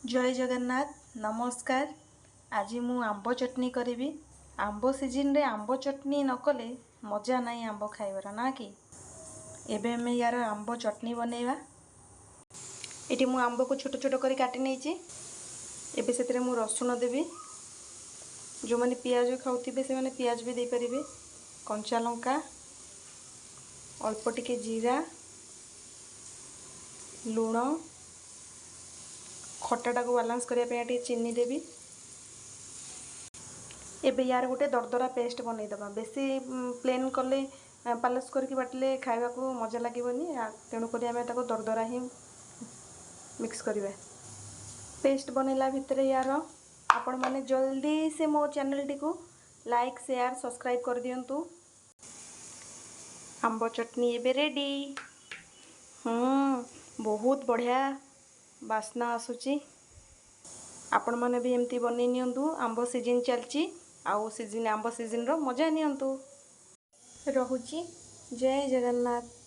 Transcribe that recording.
ଜୟ ଜଗନ୍ନାଥ, ନମସ୍କାର। ଆଜି ମୁଁ ଆମ୍ବ ଚଟଣି କରିବି। ଆମ୍ବ ସିଜିନ୍ରେ ଆମ୍ବ ଚଟଣି ନ କଲେ ମଜା ନାହିଁ ଆମ୍ବ ଖାଇବାର ନା କି? ଏବେ ଆମେ ୟାର ଆମ୍ବ ଚଟଣି ବନେଇବା। ଏଠି ମୁଁ ଆମ୍ବକୁ ଛୋଟ ଛୋଟ କରି କାଟି ନେଇଛି। ଏବେ ସେଥିରେ ମୁଁ ରସୁଣ ଦେବି। ଯେଉଁମାନେ ପିଆଜ ଖାଉଥିବେ, ସେମାନେ ପିଆଜ ବି ଦେଇପାରିବେ। କଞ୍ଚା ଲଙ୍କା, ଅଳ୍ପ ଟିକେ ଜିରା, ଲୁଣ। ଖଟାଟାକୁ ବାଲାନ୍ସ କରିବା ପାଇଁ ଟିକେ ଚିନି ଦେବି। ଏବେ ୟାର ଗୋଟେ ଦରଦରା ପେଷ୍ଟ ବନେଇଦେବା। ବେଶୀ ପ୍ଲେନ୍ କଲେ, ପାଲସ କରିକି ବାଟିଲେ ଖାଇବାକୁ ମଜା ଲାଗିବନି। ତେଣୁକରି ଆମେ ତାକୁ ଦରଦରା ହିଁ ମିକ୍ସ କରିବା। ପେଷ୍ଟ ବନେଇଲା ଭିତରେ ୟାର ଆପଣମାନେ ଜଲ୍ଦି ସେ ମୋ ଚ୍ୟାନେଲଟିକୁ ଲାଇକ୍, ସେୟାର, ସବସ୍କ୍ରାଇବ୍ କରିଦିଅନ୍ତୁ। ଆମ୍ବ ଚଟଣି ଏବେ ରେଡ଼ି। ବହୁତ ବଢ଼ିଆ ବାସ୍ନା ଆସୁଛି। ଆପଣମାନେ ବି ଏମିତି ବନେଇ ନିଅନ୍ତୁ। ଆମ୍ବ ସିଜିନ୍ ଚାଲିଛି ଆଉ ସିଜିନ୍ ଆମ୍ବ ସିଜିନ୍ର ମଜା ନିଅନ୍ତୁ। ରହୁଛି, ଜୟ ଜଗନ୍ନାଥ।